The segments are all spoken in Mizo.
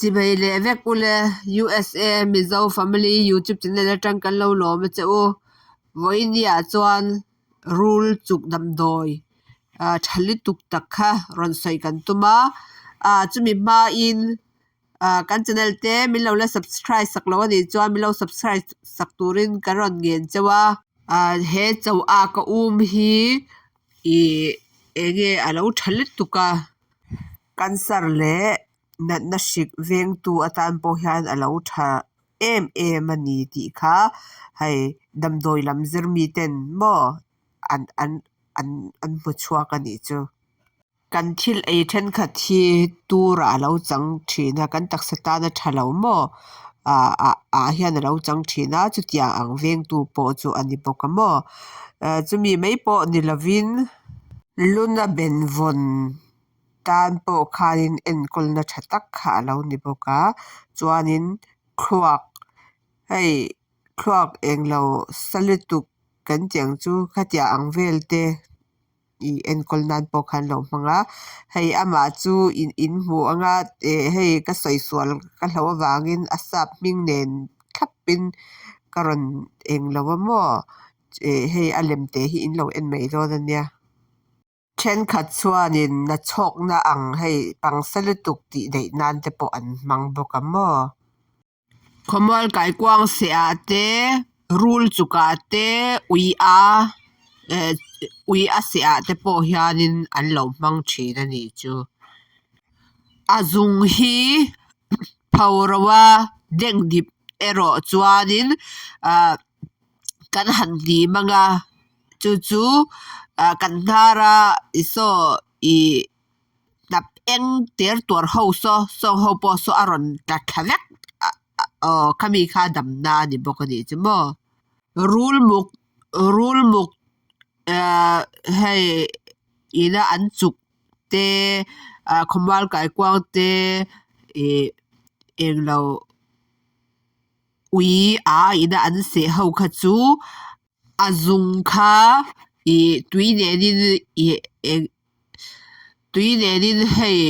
Chimei leh vek ule USA Mizo Family YouTube channel atang kan lo lawm a che u. Vawinia chuan rul chuk damdawi tha lutuk tak kha rawn sawi kan tum a. Chumi hmain kan channel te min lo la subscribe sak lo a nih chuan min lo subscribe sak turin kan rawn ngen cheu a. He cho a ka um hi ih eng nge a lo tha lutuk a. Cancer leh natna hrik vengtu atan pawh hian a lo tha em em a ni tih kha hei damdawi lam zir mi ten maw an an an an hmu chhuak a nih chu. Kan thil ei thenkhat hi tur ah a lo chang thin a kan taksa tan a tha lo maw ah ah ah hian a lo chang thin a chutiang ang vengtu pawh chu a ni bawk a maw chumi mai pawh ni lovin luna benvawn tan pawh khanin enkawlna tha tak kha a lo ni bawk a chuanin thluak hei thluak englo sa lutuk kan tih ang chu khatiang ang vel te ih enkawl nan pawh khan lo hmang a hei amah chu in in hmuh anga eh hei ka sawi sual ka hlauh avangin a sap hming nen thlapin ka rawn englo a maw eh hei a lem te hi in lo en mai dawn a nia. Thenkhat chuanin nachhawkna ang hei pangsa lutuk tih daih nan te pawh an hmang bawk a maw. Khawmual kaikuang seh ah te rul chuk ah te ui a eh ui a seh ah te pawh hianin an lo hmang thin a nih chu. A zung hi phoro a deng dip erawh chuanin ah kan han hnim anga chu chu ah kan hnar a i saw ih hnap eng ter tuar ho saw sawng ho pawh saw a rawn tla thla vek aw khami kha damna a ni bawk a nih chu maw rul muk rul muk ah hei ina an chuk te ah khawmual kaikuang te ih englo. Ui a ina an seh ho kha chu a zung kha ih tui nenin ih eng tui nenin hei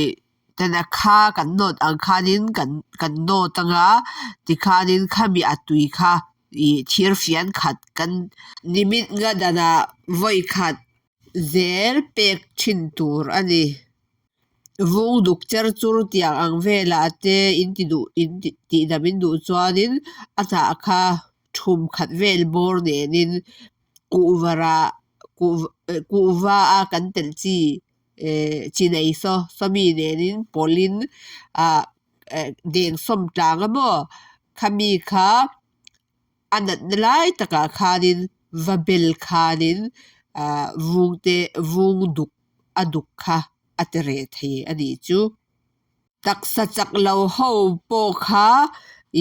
tanakha kan nawt ang khanin kan kan nawt anga tikhanin khami a tui kha ih thir fian khat kan nimit nga danah vawi khat zel pek thin tur a ni. Vung duk cher chur tiang ang velah te in ti duh in tih dam in duh chuanin a hnah kha thum khat vel bawr nenin kuhva rah kuhva kuhva a kan telh chi eh chi nei saw sawmi nenin pawlhin ah eh dengsawm tlang a maw khami kha a natna lai takah khanin va bel khanin ah vung te vung duk a duk kha a ti reh thei a nih chu. Taksa chak lo ho pawh kha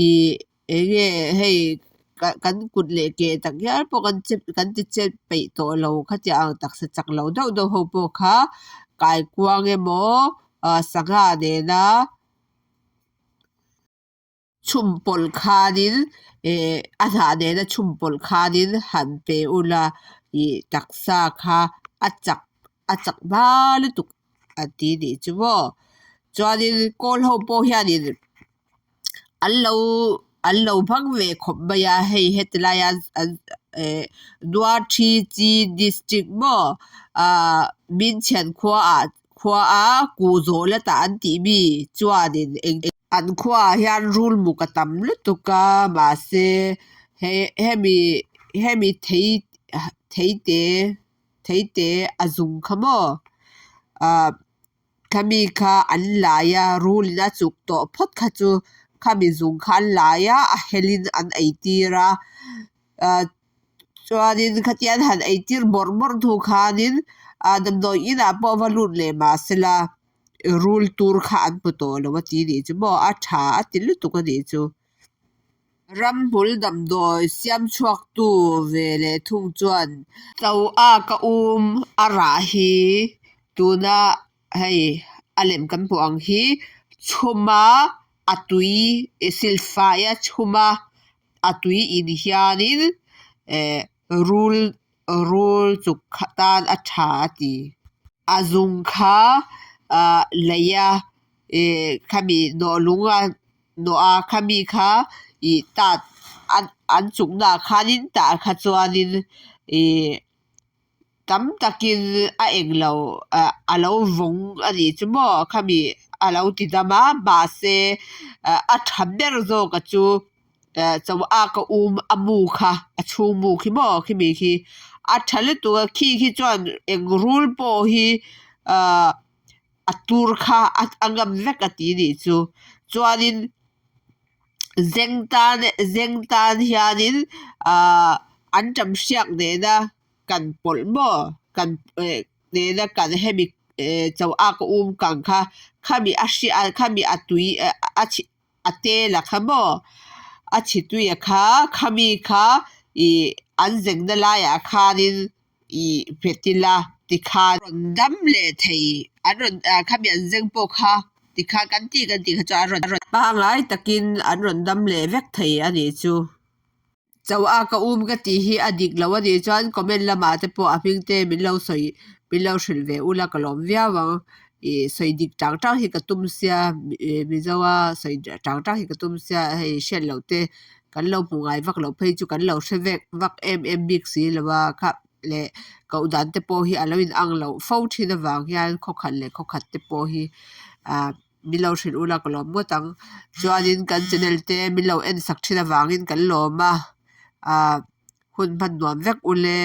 ih eng nge hei kan kut leh ke tak hial pawh kan che kan ti chet peih tawh lo khatiang ang taksa chak lo deuh deuh ho pawh kha kaikuang emaw ah sangha nena Chhum pawlh khanin eh a hnah nena chhum pawlh khanin han pe ula ih taksa kha a chak a chak hma lutuk a ti nih chu maw. Chuanin kawl ho pawh hianin an lo an lo hmang ve khawp mai a hei heti laia an eh Nuathi chi district maw ah Minchhian khua ah khua a Kuhzawh la tah an tih mi chuanin eng An khuaah hian rul muk a tam lutuk a mahse he hemi hemi thei theite theite a zung kha maw ah khami kha an lai a rul in a chuk tawh phawt kha chu khami zung kha an lai a a helin an ei tir a ah chuanin khatia an han ei tir bawrh bawrh hnu khanin ah damdawi inah pawh va lut leh mahsela. Rul tur kha an hmu tawh lo a ti nih chu maw a tha a ti lutuk a nih chu. Ramhmul damdawi siam chhuak tu ve leh thung chuan cho a ka um a rah hi tuna hei a lem kan hmuh ang hi chhum a a tui silfai a chhum a a tui in hianin eh rul rul chuk tan a tha a ti. A zung kha ah lei a ih khami nawh lung a nawh a khami kha ih tat an an chuk naah khanin tah kha chuanin ihh tam takin a englo ah a lo vawng a nih chu maw khami a lo ti dam a mahse ah a tha ber zawk a chu eh cho ak a um a mu kha a chhung mu khi maw khimi khi a tha lutuk a khi khi chuan eng rul pawh hi ahh a tur kha a ngam vek a ti nih chu chuanin zeng tan zeng tan hianin ahh antam hriak nena kan pawlh maw kan eh nena kan hemi eh cho ak a um kang kha khami a hriat khami a tui a chhi a tel a kha maw a chhi tui a kha khami kha ih an zengna laiah khanin ih hmet ila tikhan rawn dam leh thei an rawn ah khami an zeng pawh kha tikhan kan tih kan tih kha chuan an rawn pangngai takin an rawn dam leh vek thei a nih chu. Cho a ka um ka tih hi a dik lo a nih chuan comment lamah te pawh a hming te min lo sawi min lo hrilh ve ula ka lawm viau ang ih sawi dik tang tang hi ka tum sia ih mizo a sawi tang tang hi ka tum sia hei hriat loh te kan lo hmu ngai vak loh phei chu kan lo hre vek vak em em bik si lo a kha leh koh dan te pawh hi a lo in ang loh fo thin avang hian khawkhat leh khawkhat te pawh hi ah min lo hrilh ula ka lawm ngawt ang chuanin kan channel te min lo en sak thin avangin kan lawm a ah hun hman nuam vek ule.